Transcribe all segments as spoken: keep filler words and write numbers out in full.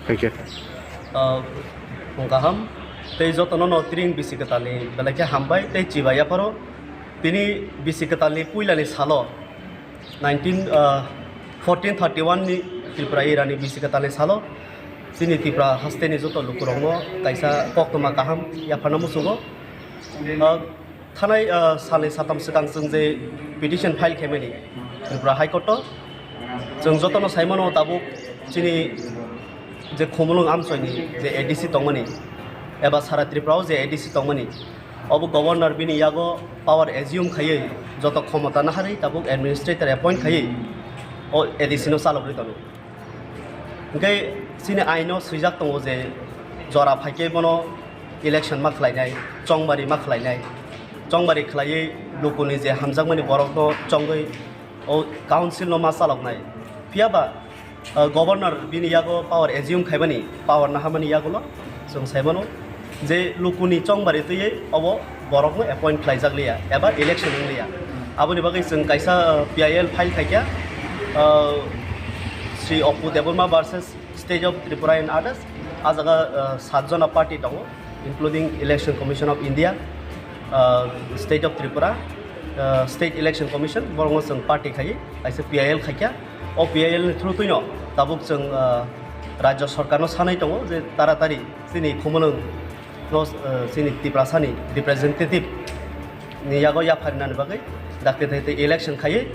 Thank you. Ah, phung kaham tei jotono no tring bisi kwtalni belai khe hambai tei chibai yapharo. Tini bisi kwtalni puilani salo nineteen, ah, fourteen thirty-one ni Tripura erani bisi kwtalni salo chini Tripura hasteni joto lukurokno kaisa koktwma kaham yapharna muchungo. Ah, Thanai, ah, salni satam swkang chwng je petition file khaimani Tripura High Court o, chwng jotono saimano tabuk chini je Khumulwng amchoini je A D C tongmani eba sara Tripura o je A D C tongmani, obo governor bini yago power assume khaiwi joto khomota naharwi tabuk administrator appoint khaiwi o A D C no chalogwi tongo. Hingke chini aino swijak tongo je jora phaikhe bono election ma khlainai, chongbari ma khlainai, chongbari khlaiwi lukuni je hamjakmani borokno chongwi o council no ma chaloknai. Phiyaba, ah, governor bini yago power assume khaimani, power naharmani yagulo chwng saimano je lukuni chongbari twiwi obo borokno appoint khlaijak liya eba election wng liya. Aboni bagwi chwng kaisa, ah, P I L file khaikha, ah, Sri Opu Debbarma versus State of Tripura and others. A jaga, ah, sat jona party tongo, including Election Commission of India, ah, State of Tripura, ah, State Election Commission, borokno chwng party khai kaisa P I L khaikha. O P I L ni through twino tabuk chwng, ah, Rajya Sarkar no sanai tongo je taratari chini Khumulwng no, ah, chini Tiprasa ni representative ni yago yapharinani bagwi dakti dakti election khaiwi,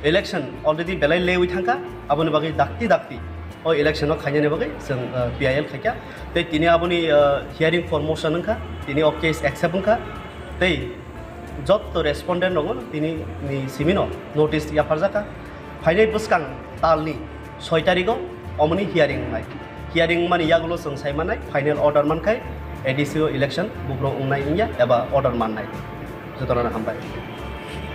election already belai lewi thangkha, aboni bagwi dakti dakti o election no khainani bagwi chwng, ah, P I L khaikha. Tei tini aboni, ah, hearing for motion wngkha, tini o case accept wngkha, tei jotto respondent rokno tini ni simino notice yapharjakha. Phainai bwskang talni soi tarigo omoni hearing wngnai. Hearing wngmani yagulo chwng sai mannai, final order mankhai A D C o election buphuru wngnai wngya eba order mannai. Jotono hambai.